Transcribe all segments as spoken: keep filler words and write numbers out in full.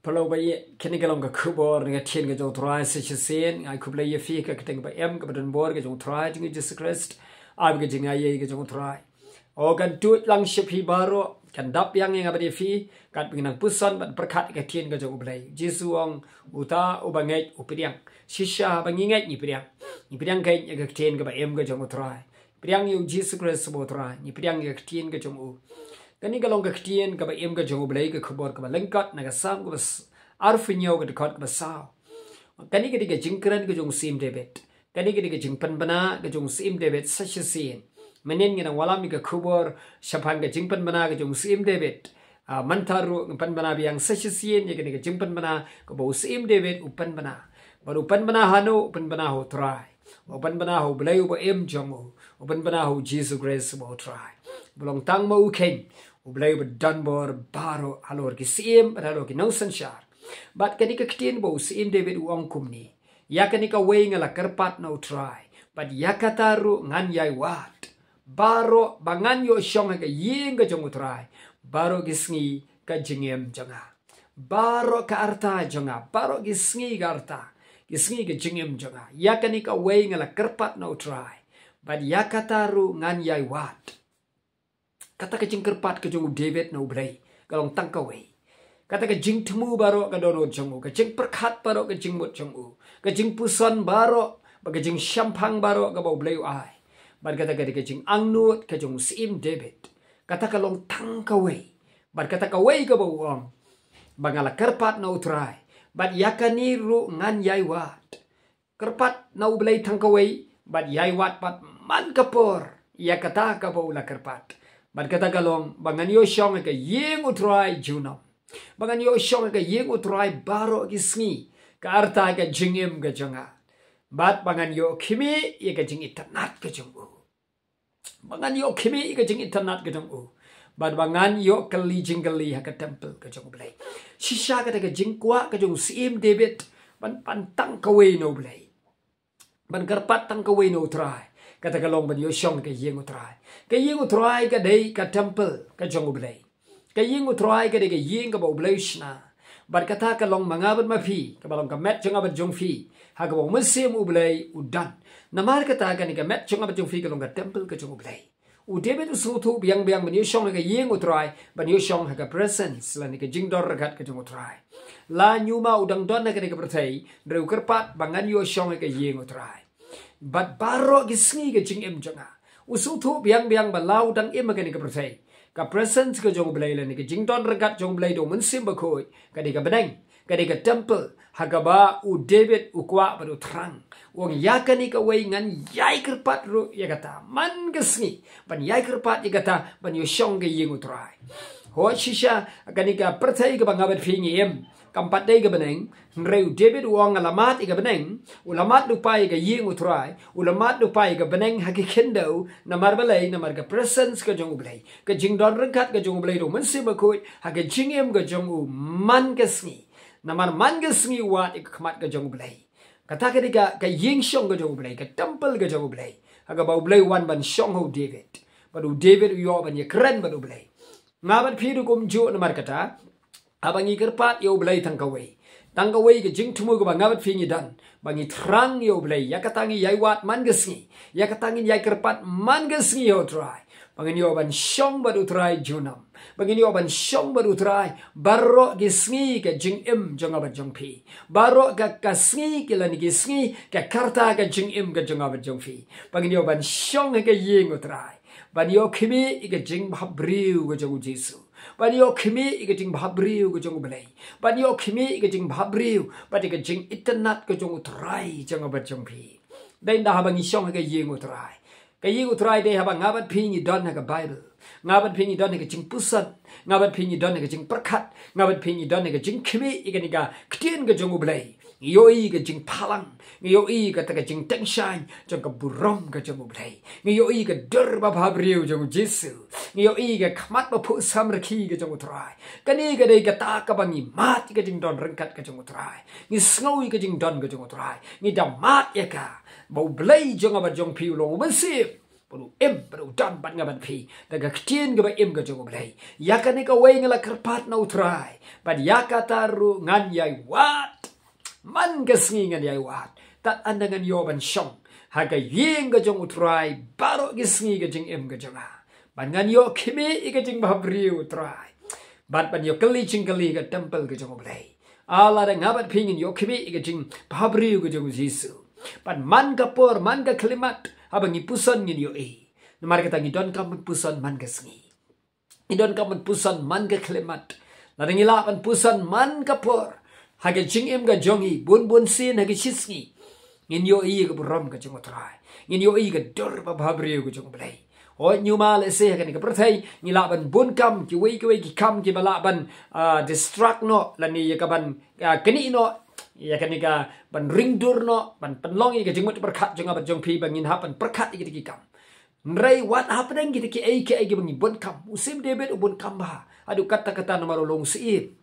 Paralok ba ïeit, kane ka long ka khubor na ka ktien ka jong U Trai sa shisien. Nga ai khublei ïa phi ha ka kyrteng ba im kaba donbor ka jong U Trai jong ngi Jisu Khrist. Ai ba ka jingaiei ka jong U Trai. O kan tuid lang sha phi baroh, kan dap biang ïa nga bad ïa phi, katba ngi nang puson bad pyrkhat ïa ka ktien ka jong U Blei. Jisu u ong, uta uba ngeit u pdiang. Shisha ba ngi ngeit ngi pdiang. Ngi pdiang ka ïa ka ktien kaba im ka jong U Trai. Pdiang ïa U Jisu Khrist uba U Trai, ngi pdiang ïa ka ktien ka jong u. Kane ka long ka ktien kaba im ka jong U Blei, ka khubor kaba lyngkot na ka Salm kaba s-, arphew hynñiew, ka dkhot kaba saw. Kane ka dei ka jingkren ka jong u Syiem David. Kane ka dei ka jingpynbna ka jong u Syiem David sa shisien. Mynhynnin ngi nang wallam ïa ka khubor shaphang ka jingpynbna ka jong u Syiem David. Ah, mynta ruh ngan pynbna biang sa shisien ïa kane ka jingpynbna kaba u Syiem David u pynbna. Bad u pynbna hano? U pynbna ha U Trai. U pynbna ha U Blei uba im jong u. U pynbna ha U Jisu Khrist uba U Trai. Ba long tang ma u keiñ U Blei uba donbor baroh halor ki syiem bad halor ki nongsynshar. Bad kane ka ktien ba u Syiem David u ong kumne. Ïa kane kawei nga la kyrpad na U Trai, bad ïa kata ruh ngan ïai wad. Baroh ba ngan ïoh shong ha ka ïing ka jong U Trai, baroh ki sngi ka jingim jong nga. Baroh ka rta jong nga, baroh ki sngi ka rta, ki sngi ka jingim jong nga. Ïa kane kawei nga la kyrpad na U Trai, bad ïa kata ruh ngan ïai wad. Kata ka jingkyrpad ka jong u David na U Blei ka long tang kawei. Kata ka jingthmu baroh ka dohnud jong u, ka jingpyrkhat baroh ka jingmut jong u, ka jingpuson baroh bad ka jingshemphang baroh kaba U Blei u ai. Bad kata ka dei ka jingangnud ka jong u Syiem David. Kata ka long tang kawei. Bad kata kawei kaba u ong, ba nga la kyrpad na U Trai, bad ïa kane ruh ngan ïai wad. Kyrpad na U Blei tang kawei, bad ïai wad pat man ka por ïa kata kaba u la kyrpad. Bad kata ka long ba ngan ïoh shong ha ka ïing U Trai junom. Ba ngan ïoh shong ha ka ïing U Trai baroh ki sngi ka rta ka jingim ka jong nga. Bad ba ngan ïoh khmih ïa ka jingitynnad ka jong u. Ba ngan ïoh khmih ïa ka jingitynnad ka jong u. Bad ba ngan ïoh kylli jingkylli ha ka temple ka jong U Blei. Shisha kata ka jingkwah ka jong u Syiem David ban pan tang kawei na U Blei, ban kyrpad tang kawei na U Trai, kata ka long ban ïoh shong ha ka ïing U Trai. Ka ïing U Trai ka dei ka temple ka jong U Blei. Ka ïing U Trai ka dei ka ïing kaba U Blei u shna. Bad kata ka long ma nga bad ma phi, kaba long ka met jong nga bad jong phi, ha kaba U Mynsiem U Blei u don. Namar kata kane ka met jong nga bad jong phi ka long ka temple ka jong U Blei. U David u sngewthuh biang biang ban ïoh shong ha ka ïing U Trai, ban ïoh shong ha ka presence lane ka jingdon ryngkat ka jong U Trai. La ñiuma u dang don ha kane ka pyrthei, hynrei u kyrpad ba ngan ïoh shong ha ka ïing U Trai. Bad baroh ki sngi ka jingim jong nga. U sngewthuh biang biang ba la u dang im ha kane ka pyrthei, ka presence ka jong U Blei lane ka jingdon ryngkat jong U Blei da U Mynsiem Bakhuid ka dei ka bneng, ka dei ka temple, ha kaba u David u kwah bad u thrang. U ong ïa kane kawei ngan ïai kyrpad ruh ïa kata man ka sngi, ban ïai kyrpad ïa kata ban ïoh shong ha ka ïing U Trai. Ho shisha kane ka pyrthei kaba nga bad phi ngi im, kam pat dei ka bneng. Hynrei u David u ong nga la mad ïa ka bneng, u la mad lypa ïa ka ïing U Trai, u la mad lypa ïa ka bneng ha ki khyndew, namar balei? Namar ka presence ka jong U Blei, ka jingdon ryngkat ka jong U Blei da U Mynsiem Bakhuid ha ka jingim ka jong u man ka sngi. Namar man ka sngi u wad ïa ka khmat ka jong U Blei. Kata ka dei ka, ka ïing shong ka jong U Blei, ka temple ka jong U Blei, ha kaba U Blei u wan ban shong ha u David. Bad u David u ïoh ban ïakren bad U Blei. Nga bad phi ruh kumjuh namar kata, haba ngi kyrpad ïa U Blei tang kawei, tang kawei ka jingthmu kaba nga bad phi ngi don, ba ngi thrang ïa U Blei, ïa kata ngi ïai wad man ka sngi, ïa kata ngin ïai kyrpad man ka sngi ha U Trai. Ba ngin ïoh ban shong bad U Trai junom. Ba ngin ïoh ban shong bad U Trai baroh ki sngi ka jingim jong nga bad jong phi. Baroh ka, ka sngi ki lane ki sngi ka rta ka jingim ka jong nga bad jong phi. Ba ngin ïoh ban shong ha ka ïing U Trai, ban ïoh khmih ïa ka jingbhabriew ka jong u Jisu. Ban ïoh khmih ïa ka jingbhabriew ka jong U Blei. Ban ïoh khmih ïa ka jingbhabriew bad ïa ka jingitynnad ka jong U Trai jong nga bad jong phi. Dei ynda haba ngi shong ha ka ïing U Trai. Ka ïing U Trai dei haba nga bad phi ngi don ha ka Baibl, nga bad phi ngi don ha ka jingpuson, nga bad phi ngi don ha ka jingpyrkhat, nga bad phi ngi don ha ka jingkhmih ïa kane ka ktien ka jong U Blei. Ngi ïohi ka jingphalang, ngi ïohi kata ka jingteng shaiñ jong ka burom ka jong U Blei. Ngi ïohi ka dur babhabriew jong u Jisu. Ngi ïohi ka khmat baphuh samrkhie ka jong U Trai. Kane ka dei kata kaba ngi mad ïa ka jingdon ryngkat ka jong U Trai. Ngi sngew ïa ka jingdon ka jong U Trai, ngi da mad ïa ka, ba U Blei jong nga bad jong phi u long U Mynsiem. Bad u im, bad u don bad nga bad phi da ka ktien kaba im ka jong U Blei. Ïa kane kawei nga la kyrpad na U Trai, bad ïa kata ruh ngan ïai wad. Man ka sngi ngan ïai wad. Tad haduh ngan ïoh ban shong ha ka ïing ka jong U Trai baroh ki sngi ka jingim ka jong nga. Bad ngan ïoh khmih ïa ka jingbhabriew, U Trai. Bad ban ïoh kylli jingkylli ha ka templ ka jong U Blei. Lada nga bad phi ngin ïoh khmih ïa ka jingbhabriew ka jong U Jisu. Bad man ka por, man ka khyllipmat, haba ngi puson ngin ïohi. Namar kata ngi donkam ban puson man ka sngi. Ngi donkam ban puson man ka khyllipmat. Lada ngi lah ban puson man ka por ha ka jingim ka jong ngi, bun bun sien ha ka shisngi, ngin ïohi ïa ka burom ka jong U Trai. Ngin ïohi ïa ka dur babhabriew ka jong U Blei. Hooid, ñiuma lehse ha kane ka pyrthei ngi lah ban bun kam, kiwei kiwei ki kam kiba lah ban, ah, distract noh, lane ïa ka ban, ah, knieh noh ïa kane ka ban ring dur noh, ban pynlong ïa ka jingmut pyrkhat jong nga bad jong phi ba ngin hap ban pyrkhat ïa kita ki kam. Hynrei wat hapdeng kita kiei kiei kiba ngi bun kam, u Syiem David u bun kam bha haduh katta katta namar u long u syiem.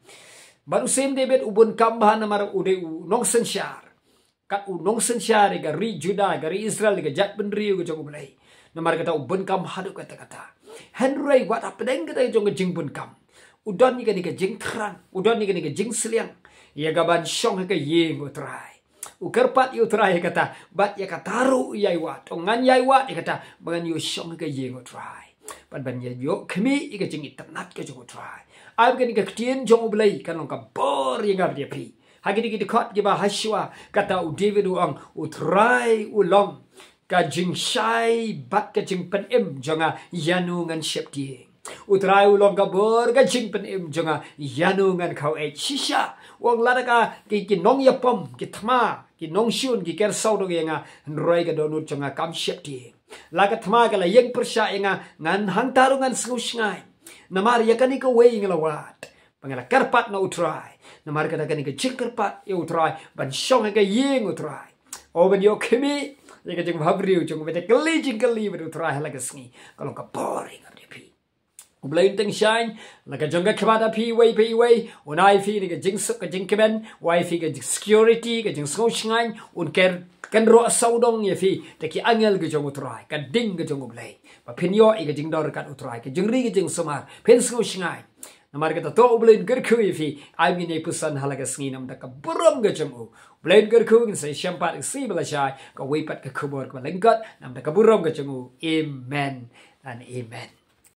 Bad u Syiem David u bun kam bha namar u dei u nongsynshar. Kat u nongsynshar ïa ka ri Judah, ïa ka ri Israel, ïa ka jaitbynriew ka jong U Blei. Namar kata u bun kam haduh katta katta. Hynrei wat hapdeng kata jong ka jingbun kam, u don ïa kane ka jingthrang, u don ïa kane ka jingsliang ïa ka ban shong ha ka ïing U Trai. U kyrpad ïa U Trai ïa kata, bad ïa kata ruh u ïai wad. U ong ngan ïai wad ïa kata ba ngan ïoh shong ha ka ïing U Trai, bad ban ïa ïoh khmih ïa ka jingitynnad ka jong U Trai. Ai ba kane ka ktien jong U Blei kan long ka bor ïa nga bad ïa phi ha kine ki dkhot kiba hashwa. Kata u David u ong, U Trai u long ka jingshai bad ka jingpynim jong nga, ïano ngan sheptieng? U Trai u long ka bor ka jingpynim jong nga, ïano ngan khaw-eit? Shisha u ong, lada ka ki, ki nongïapom, ki thma, ki nongshun ki ker sawdong ïa nga, hynrei ka dohnud jong nga kam sheptieng. La ka thma ka la ïeng pyrshah ïa nga, ngan hangta ruh ngan sngewshngaiñ. Namar ïa kane kawei nga la wad, ba nga la kyrpad na U Trai. Namar kata kane ka jingkyrpad ïa U Trai ban shong ha ka ïing U Trai, oh ban ïoh khmih ïa ka jingbhabriew jong U Blei, ban ïoh kylli jingkylli bad U Trai ha la ka sngi, ka long ka bor ïa nga bad ïa phi. U Blei un tyngshaiñ la ka jong ka khmat ha phi iwei pa iwei. Un ai phi ïa ka jingsuk, ka jingkmen, un ai phi ka jing security, ka jingsngewshngaiñ. Un ker kynroh sawdong ïa phi da ki angel ka jong U Trai, ka ding ka jong U Blei, ba phin ïoh ïa ka jingdon ryngkat U Trai, ka jingri ka jingsumar, phin sngewshngaiñ. Namar kata to U Blei un kyrkhu ïa phi. Ai ba ngin ïai puson ha la ka sngi namar ka burom ka jong U. U Blei un kyrkhu. Ngin sa ïashem pat ha ka sngi ba la shai, kawei pat ka khubor kaba lyngkot namar ka burom ka jong U. Amen and amen.